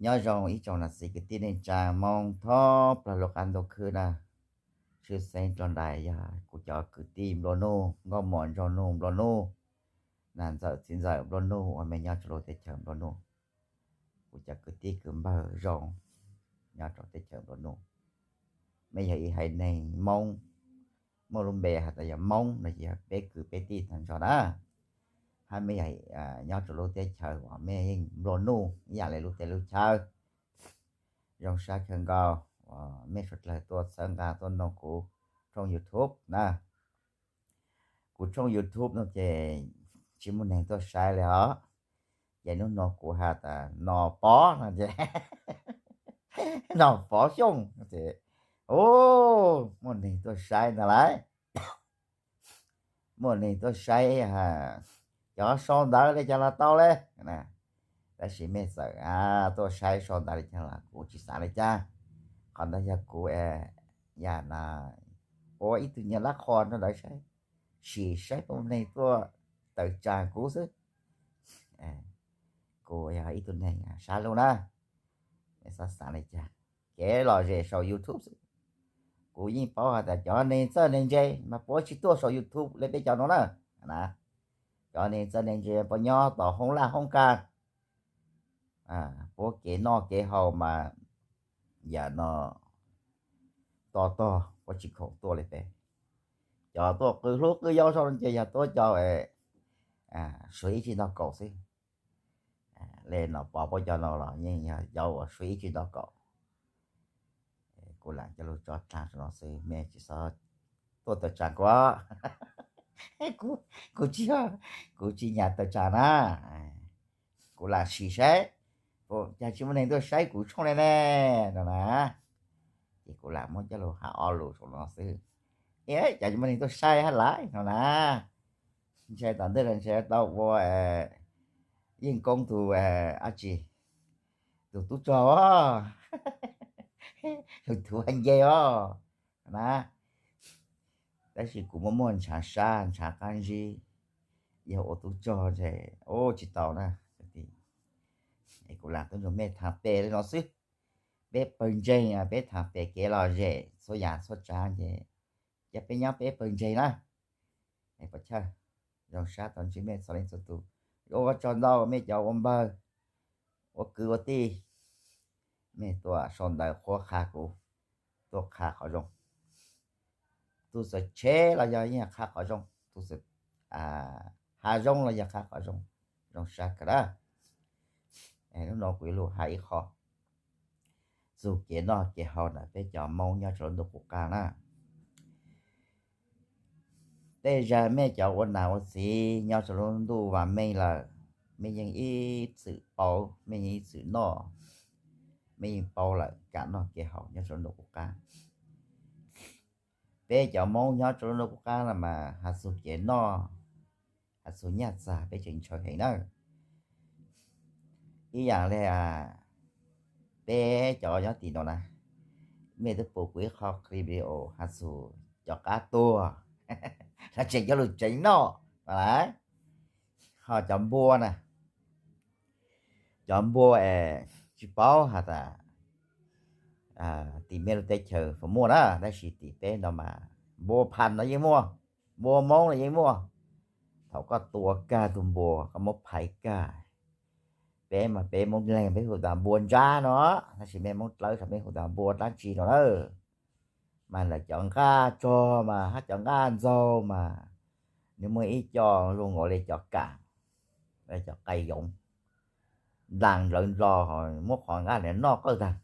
Nyob zoo ib tsoom niam txiv kwv tij neej tsa Hmoob thoob plaws lub qab ntuj khwb na. Tshwj xeeb rau nram yog kuv cov kwv tij nplua nuj, nkauj muam nraug nus nplua nuj, nam ntxawm txiv ntxawm nplua nuj uas mej nyob rau lub teb chaws nplua nuj. Kuv cov kwv tij kwv npawg zoo nyob rau teb chaws nplua nuj. Mej yog ib haiv neeg Hmoob, muaj lub npe has tas yog Hmoob no ces yog peb kwv peb tij tag nrho na. Hab mej yog nyob rau lub teb chaws uas mej yeej nplua nuj ib yam li lub teb lub chaw. Zoo sab kawg nkaus uas mej suav dlawg tuaj txhawb nqa tuaj noog kuv tshooj YouTube na. Kuv tshooj YouTube no ces tsis muaj neeg tuaj saib li os. Ces hnub no kuv has tas Nom Pov no ces, Nom Pov Xyooj no ces, u, muaj neeg tuaj saib ntag lauj. Muaj neeg tuaj saib, cov sau ntawv li cas los tau li. Tab sis mej txawm tuaj saib sau ntawv li cas los kuv tsis xav li cas. Qhov ntawd yog kuv yam no ua ib tug nyuag lab qho rau ntawd saib, sim saib puas muaj neeg tuaj tawm tsam kuv xwb. Kuv yog ib tug neeg sab lug na, mej txhob xav li cas. Kev lom zem saum YouTube xwb. Kuv yeej paub has tas cov neeg txawj neeg ntse mas puab tsis tuaj saum YouTube li peb cov no na. Cov neeg txawj neeg ntse puab nyob tom hoob laj hoob kas, puab kev noj kev haus mas yam no to tog, puab tsis khoom tuaj li peb. Cov tuaj qw hlub qw yau sau no ces yog tuaj cov suav ib tsib nto kaum xwb. Li Nom Pov puab cov no los yeej yog cov uas suav ib tsib nto kaum. Kuv lam coj lug tso dlaag rau no xwb, mej tsis txhob tuaj tawm tsam kuv. Kuv tsis, kuv tsis nyam tawm tsam na. Kuv lam sim saib puas cas tsis muaj neeg tuaj saib kuv tshooj li ne no na. Ces kuv lam muab coj lug has ob lus rau no xwb, cas tsis muaj neeg tuaj saib hab lauj no na. Ntshai tom ntej los ntshai tau ua Yeej Koob tus, ab tsi, tus tub rog os, tus tub hab nce os na. Tab sis kuv muaj muaj ntshav sab ntshav qab ntsib, yog ua tub rog ntshe ua tsis tau na. Es kuv lam tuaj nrug mej thaam pem li no xwb. Peb pawg ntseeg peb thaam pem kev lom zem txhua yam txhua tsav ces, ces peb nyob peb pawg ntseeg na. Pov chawj, zoo sab tau ntsib mej txhua leej txhua tus. Ua tsaug ntau mej cov ua npawg, ua kwv ua tij, mej tuaj sau ntawv qhuab qha kuv, tuaj qha qhov zoo. Tus xav tshev los yog yeej qha qhov zoo, tus xav has zoo los yog qha qhov zoo. Zoo sab kawg na. Hnub no kuv yuav lug has ib qho txug kev noj kev haus ntawm peb cov Moob nyob rau lub ntuj qub qab na. Tej zag mej cov ua nam ua txiv nyob rau lub ntuj vam meej lawm, mej yeej ib txwm paub, mej yeej ib txwm noj, mej yeej paub lawm kev noj kev haus nyob rau lub ntuj qub qab. Peb cov Moob nyob rau lub ntuj qub qab no mas has txug kev noj, has txug nyaj txag peb tseem ntshaw heev na. Ib yam li peb cov nyob tim no na, mej twb pum kuv ib qho clip video has txug cov qab tuag, lawv tseem coj lug tsev noj no las. Ho cov npua na, cov npua es tsis paub has tas tim mej lub teb chaws puas muaj na, tab sis tim peb no mas npua phas no yeej muaj, npua Moob no yeej muaj. Thaum koj tua kag tug npua koj muab phais kag, peb mas peb Moob Leeg peb hu tas npua ntsab no, tab sis mej Moob Dlawb saib mej hu tas npua dlaab tsi no na. Mas lawv cov nqaj tsog mas hab cov nqaj ntxaug mas nws muaj ib co lug nkaus li cov kam, cov qai yoov, ntaag ntlawv nlo, muab qhov nqaj ntawd noj qawj tag.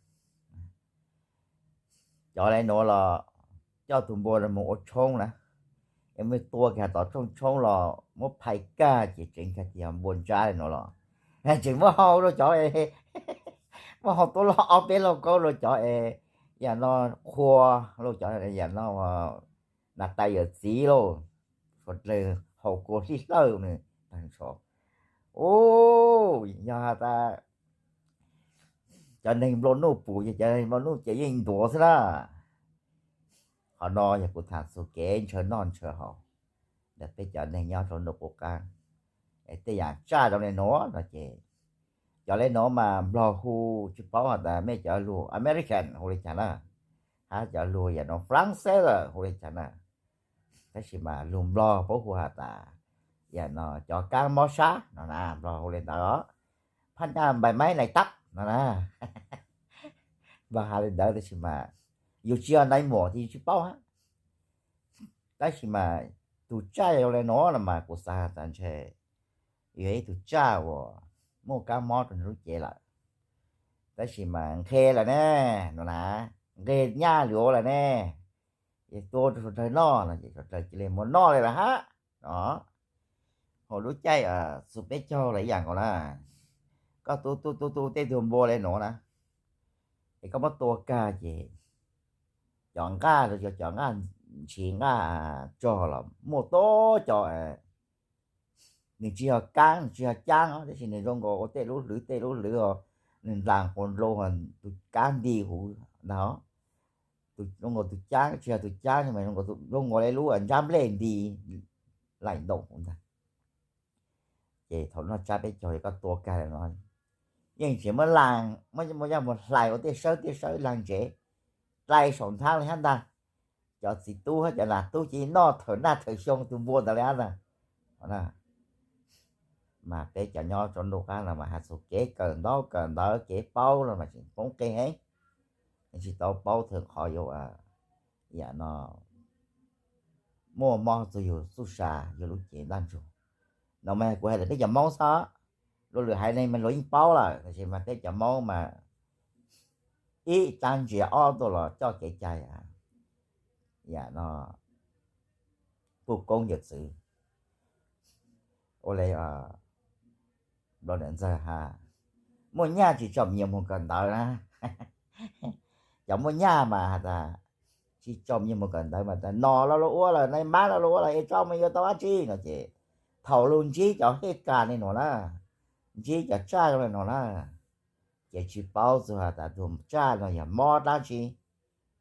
Cov le nuav los coj tug npua mus ua tshoob na, es muab tua kag tom rooj tshoob los muab phais kag ces tseev kag tias npua ntsab le nuav los, tseem muab hau rau cov, muab hau tuab lug ob peb lauj kaub rau cov es yam no qhua, lauj cov yam no nas tais yawm txiv lauj, suav dlawg haus kua hlib hlawj nws tag nrho. U, yog has tas cov neeg nplua nuj pum ces cov neeg nplua nuj ces yeej ntuav xwb na. Qhov no yog kuv tham txug kev ntshaw noj ntshaw haus ntawm peb cov neeg nyob rau ntuj qub qab. Es tej yam tsaj zoo le nuav no ces Cov le nuav mas Nplog hu tsis paub has tas mej cov lug American hu le caag na, hab cov lug yam no Flanseb hu le caag na. Tab sis mas lug Nplog paub hu has tas yam no cov kaab mob sab no na, Nplog hu le ntawd os. Phab nyaj npais maib nais tab no na. Nplog has le ntawd tab sis mas yus tsis yog nais muam ces yus tsis paub hab. Tab sis mas tus tsaj zoo le nuav los mas kuv xav has tas ntshe yog ib tug tsaj uas muaj kaab mob rau nwg lub cev lawm. Tab sis mas nqhes lawm ne, no na, nqes nyaj lwm lawm ne, es tua rau suav dlawg noj no ces suav dlawg cia li muab noj li lawm hab no. Hauv lub caij txug peb caug los ib yam nkaus na, koj tu tu tu tu tej tug npua le nuav na, es koj muab tua kag ces cov nqaj, cov nqaj ntshiv nqaj tsog los muaj tuab cov, nws tsis yog kaab nws tsis yog caab os, tab sis nws zoo nkaus ua tej lub hlwv tej lub hlwv os, nws nplaas quas nplooj tus kaab nti huv ntag. Zoo nkaus tus caab tsis yog tus caab, zoo nkaus le lub ntsab nplej nti laim ntoom huv ntag. Ces thaum noj tsab peb caug koj tua kag no, yeej tseem muab laag, muab yaj mus hlais ua tej sawb tej sawb laag ntsev, dlai saum nthab li hab ntag. Cov txiv tub hab cov nam tub cia li noj thawm naj thawm xyoo tus npua ntawd li hab ntag. Mas peb cov nyob rau ntuj qab no mas has txug kev kawm ntaub kawm ntawv kev paub no mas tseem poob qes heev, tsis tau paub thawm qhov yuav yam no muaj mob txug yug txuj sa yug lub cev ntaj ntsug. No mas kuv hais tas peb cov Moob xwb, luag lwm haiv neeg mas luag yeej paub lawm, tab sis mas peb cov Moob mas ib dlaab ntsia ob tuaj los coj kev cai yam no puj koob yawm txwv. Ua le nplua nuam ntxawg has, muaj nyaj tsis tsom nyem mus kawm ntawv na. Cov muaj nyaj mas has tas tsis tsom nyem mus kawm ntawv mas tas no los luag ua lawm, nais mab los luag ua lawm es tso mus yuav tau dab tsi no ces thaum lug ntsib cov hej kas le nuav na, ntsib cov tsaj zoo le nuav na, ces tsis paub txug has tas tug tsaj no yog mob dlaab tsi,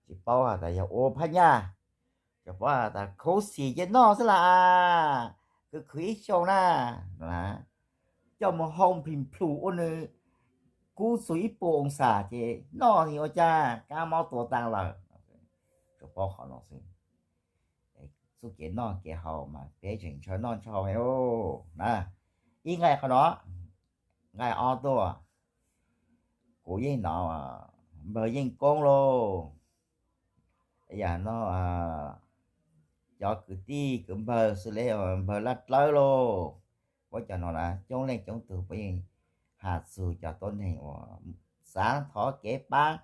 tsis paub has tas yog ua phab nyaj, tsuas paub has tas khuv xim ces noj xwb las, khwv khwv ib xyoos na, coj mus hau nplhum ua nws kub txug ib puas oo xas ces noj ua cas kaab mob tua taag lawm. Tsuas paub qhov no xwb. Txuj kev noj kev haus mas peb tseem ntshaw noj ntshaw haus heev na. Ib nqai qhov no, nqai ob tuaj, kuv yeej no, npawg Yeej Koob lauj, yam no cov kwv tij kwv npawg xws le npawg Laj Dlawb lauj, puab cov no na coob leej coob tug puab yeej has txug cov tuab neeg uas xaav thov kev paab,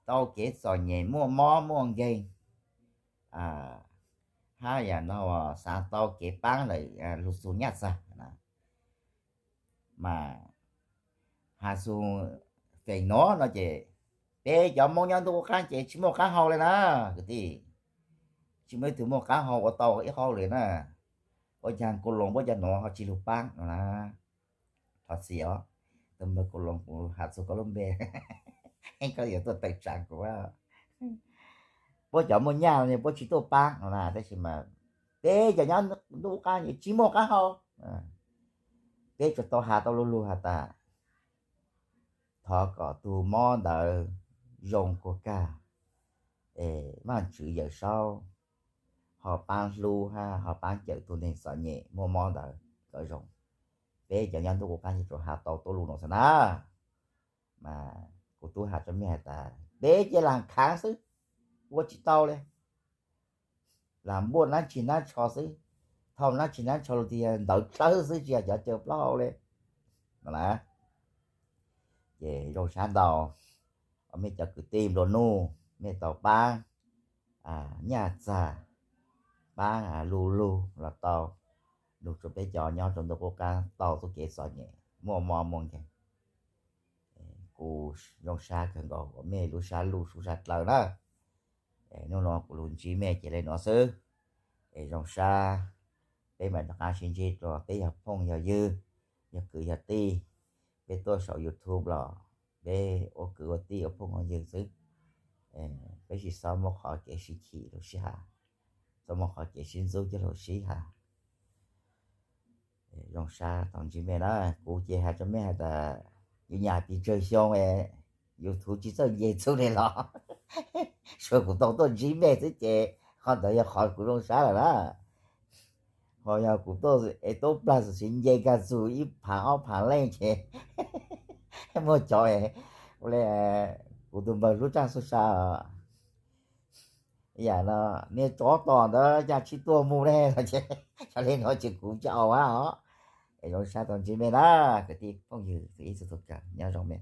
tau kev txom nyem muaj mob muaj nkeeg, hab yam no xaav tau kev paab lawm lug txug nyaj txag na. Mas has txug feem no no ces peb cov Moob nyob ntuj qub qaab ces tsis muaj qaab hau le na kwv tij. Tsis muaj ib tug muaj qaab hau ua tau ib qho le na. Ua caag kuv loos puab cov nuav ho tsis lug paab no na. Thov txim os, tus npawg kuv loos kuv has txug koj lub npe, koj yuav tuaj tawm tsaav kuv. Puab cov muaj nyaj no puab tsis tuaj paab no na, tab sis mas peb cov nyob ntuj qub qaab ces tsis muaj qaab hau. Peb tsuas tau has tau lu lug has tas thov kom tug mob ntawd zoo kuag kag, es Vaajtswv Yawm Saub ho paab hlub hab ho paab cawm tug neeg txom nyem muaj mob ntawd kom zoo. Peb cov nyob ntuj qub qaab ces tsuas has tau tuab lug no xwb na. Mas kuv tub has rua mej has tas peb cia laag khaav xwb, ua tsis tau le. Laag npuaj nab tsi nab tsho xwb, thauj nab tsi nab tsho lug tiag ntawv dlawb xwb tsis yog cov caw plaub hau le no na. Ces zoo sab ntau, mej cov kwv tij nplua nuj, mej tau paab nyaj txag, paab lu lug los tau, lug rua peb cov nyob rua ntuj qub qaab tau txuj kev txom nyem muaj mob muaj nkeeg. Kuv zoo sab kawg nkaus uas mej lub sab luj sub sab dlawb na. Nub no kuv lug ntsib mej ces le nuav xwb. Es zoo sab, peb maam rov qaab sib ntsib dlua, peb yog phooj yog ywg, yog kwv yog tij, peb tuaj saum YouTube los peb ua kwv ua tij ua phooj ua ywg xwb. Peb tsis xob muaj qhov kev sib chim lug sib has, xob muaj qhov kev sib ntxub coj lug sib has. Zoo sab tau ntsib mej na. Kuv ces has rua mej has tas yus nyam pes tsawg xyoo, YouTube tsi txawj nce txug le los, suav kuv tau tuaj ntsib mej xwb ces qhov ntawd yog qhov kuv zoo sab lawm na. Ho yog kuv tuaj es tub plag xwm tsi nce kag txug ib phaav ob phaav leej ces muaj cov ua le kuv tus npawg lub tsaaj xuj sa os, yam no niag tsov tom ntawd ca tsi tuaj mus le no ces yog le no ces kuv ca au a os. Es zoo sab tau ntsib mej na, kwv tij phooj ywg ib txhia tug kawm nyob zoo mej.